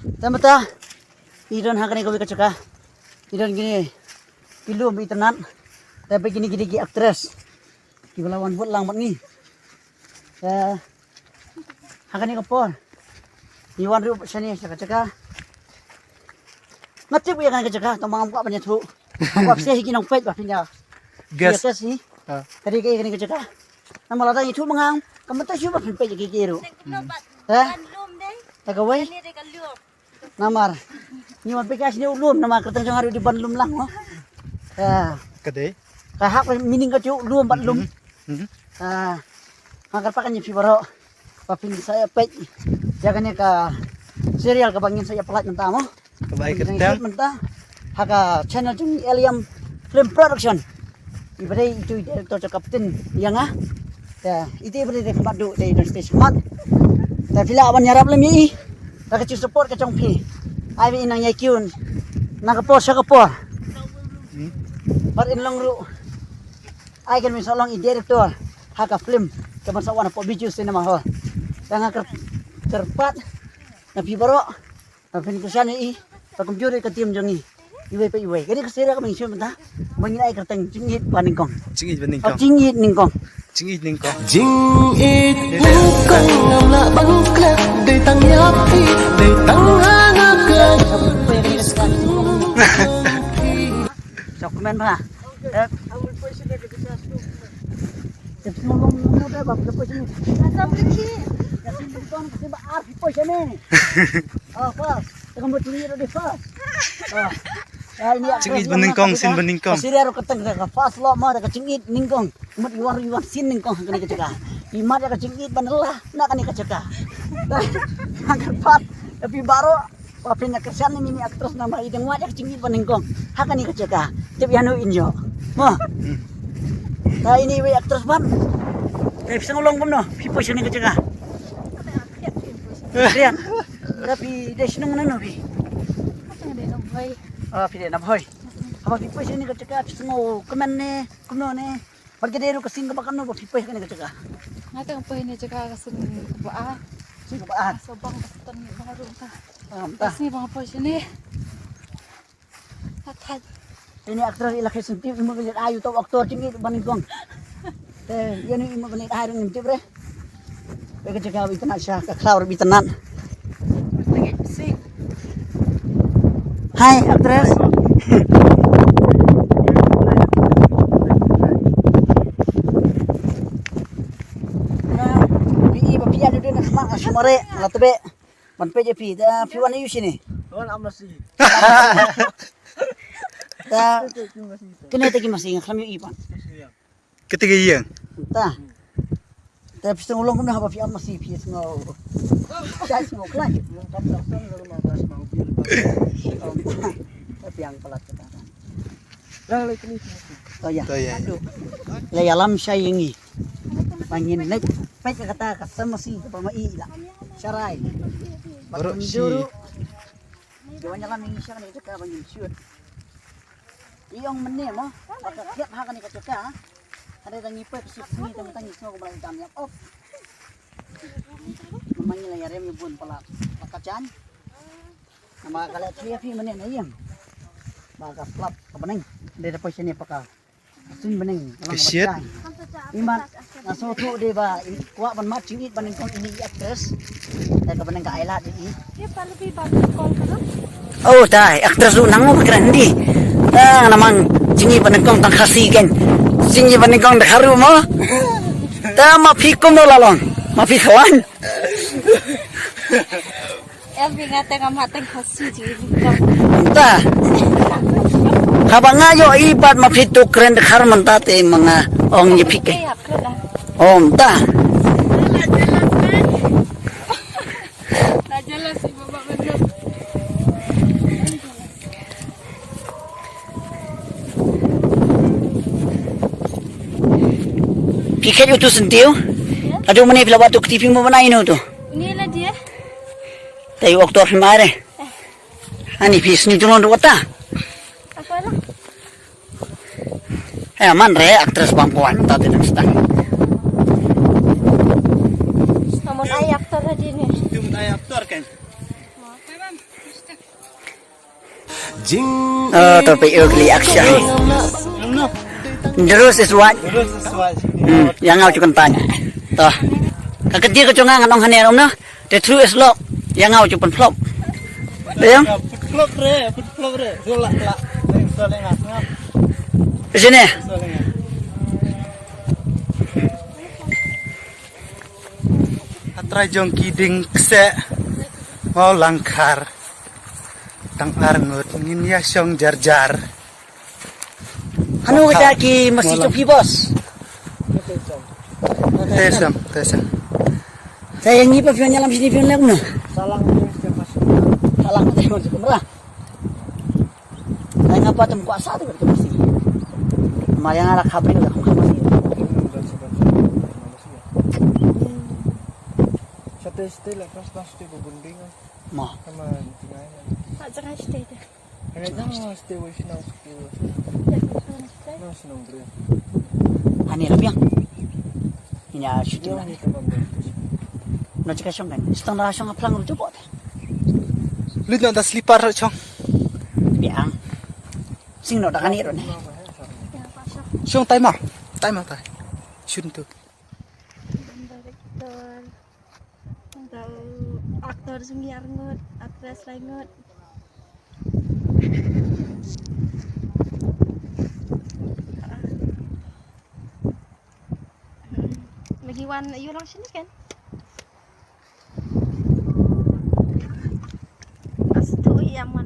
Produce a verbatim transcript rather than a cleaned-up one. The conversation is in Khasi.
Te mynta i don ha kane kawei ka jaka. I don kine ki lum itynnad. Te ba kine ki dei ki actress kiba la wan bud lang bad ngi. Te ha kane ka por ngi wan ruh shane sha ka jaka. Nga tip ïa kane ka jaka, tang ba ngam kwah ban ïathuh. Nga kwah phi hi ki nongpeit ba phin ïa guess hi. Ka dei kaei kane ka jaka? Namar lada ïathuh ma nga, kam bynta shuh ba phin peit ïa kiei kiei ruh. Te kawei. Namar ngi wan peit ka shane u lum, namar kyrteng jong nga ruh dei Ban Lum Lang mo. Ka dei ka hap meaning ka jong u lum bad lum. Nga kyrpad ïa phi baroh ba phin sa ïa peit ïa kane ka serial kaba ngin sa ïa pynlait mynta mo. Kaba ai kyrteng mynta ha ka channel jong ngi, Eliam Film Production. I ba dei itu i director jong ka pdeng ïa nga. Te ite i ba dei ka badu dei don stage mat. Te phi lah ban ïarap lem ïa i da ka jingsupport ka jong phi. Ai ba i nang ïa kiun na ka por sha ka por. Bad in long ruh ai kan min sa long i director ha ka film kaban sa wan hapoh Bijou Cinema Hall. Te nga kyrpad na phi baroh ba phin kyrshan ïa i ba kumjuh ruh ka team jong ngi. Iwei pa iwei. Kane ka serial kaba ngi shu mynta ba ngin ai kyrteng Jingïeit ba nyngkong. Jingïeit ba nyngkong. Jingïeit nyngkong. Jingïeit nyngkong. Jingïeit nyngkong ngam lah ban klet, dei tang ïa phi, dei tang ha nga ka. Sa kmen ba. Te phi long mo da ba phi poi shane. Ka sim bri ki. Ka sim bri ton ka sim ba ar phi poi shane. Oh, first. Te ka mo Jingïeit ruh dei first. Jingïeit ba nyngkong, scene ba nyngkong. Ka serial ruh ka teng ka first lo mo da ka Jingïeit nyngkong. Mut i wan ruh i wan scene nyngkong ha kane ka jaka. I mat ïa ka jingïeit ban lah na kane ka jaka. Te ha kyrpad ïa phi baroh ba phin ïa kyrshan ïa ine i actress namar i dang wad ïa ka jingïeit ba nyngkong ha kane ka jaka. Tip ïa no in ïoh mo. Ta ine iwei actress ban. Te phi sngewlong kumno phi poi sha kane ka jaka? Rian. Ta phi dei shnong nano phi? Oh, phi dei na Bhoi. Haba phi poi sha kane ka jaka phi sngewkmen ne kumno ne? Bad ka dei ruh ka sien kaba katno ba phi poi ha kane ka jaka? Nga tang poi ne jaka ka sien kaba ar. Sien kaba ar. Sa bang ka satan ni baru ka. Am ta. Sien bang poi sini. Atat. Ini actress i la khe senti i mo kene ayu to actor Jingïeit ba nyngkong. Te ïa ni i mo kene ai rung tip re. Ka jaka ba itynnad sha ka khraw ruh ba itynnad. Hi actress. Phi i ba phi ïa dudun na khmat ka sumare la tebe ban peit ïa phi. Da phi wan ayu shini? Wan amasi. Da kene te ki masi nga kham ïohi ban. Kete ki ïeng. Ta. Te phi sngewlong kumno haba phi ap masi phi sngew shai sngew khlaiñ? Phi ap palat kata. Oh ya. Oh ya. Aduh. La ïalam shai ïa ngi. Ba ngin leit peit kata ka sem masi kaba ma i la sharai. Baroh shi. Ki wan ïalam ïa ngi sha kane ka jaka ba ngin shoot. I ong mynne mo ba ka thiap ha kane ka jaka. Hynrei da ngi poi ka sngi te mynta ngi sngew kumba la dam ïa op. Namar ngi la ïarem ïa bun palat ba ka jan. Namar ka la thiap hi mynne na ïing ba ka slap ka bneng. Dei da poi shane pa ka Suiñ bneng. Ka shit. Imat nga sngewthuh dei ba kwah ban mad jingïeit ba nyngkong ine i actress. Te ka bneng ka ai lad ïa i. Oh tai actress ruh nang mo ba kren Hindi. Ta nga namar jingïeit ba nyngkong tang Khasi kan. Jingïeit ba nyngkong da kharu mo. Ta ma phi kumno la long? Ma phi khwan? Em, phi nga teng am ha teng Khasi ji. Mynta haba nga ïohi pat ma phi tu kren dkhar mynta te ma nga ong ïa phi ke. Ong ta. Phi khet utu syntiew? Adu mane phi la wad tu kti phi mo bana ino tu. Ni la dia. Te u actor phi mare. Ani phi sni tulon ruh ta. Apa lah? Eh, man re actress bang puan ta te dang stang. Namun ai actor tadi ni. Itu ai actor kan? Mau apa bang? Jing. Oh, to phi ïoh kli action. The rose is white. Hmm, ïa nga u ju kyntait. To. Ka kti ka jong nga ngan ong hangne, ong na. The truth is love. Ïa nga u ju pynflop. Dei ong? Pynflop re, pynflop re. Shu la, la. Shu la nga. Sini. Ha trai jong ki dieng kseh. Wow, Langkhar. Tang ar ngut ngin ïa shong jar jar. Hano kita ki masi chopi bos. Tesam, tesam. Saya ngi pa pion nyalam sini pion lek no. Salang. Salang te mo kumra. Saya ngapa tem kuasa tu tu masi. Mari ngara khabri udah khamasi. Sate sate la pas pas tu bunding. Ma. Sama tinggal. Tak jangan stay deh. Ani la biang. Ina shooting la. No chika shong kan. Stang da shong aplang ru jubot. Lut no da slipper chong. Biang. Sing no da kani ro ne. Shong tai ma. Tai ma tai. Shun tu. Director. Tau actor jong ngi ar ngut, actress lai ngut. Lagi wan ïoh lang sini kan? Astu ïa mon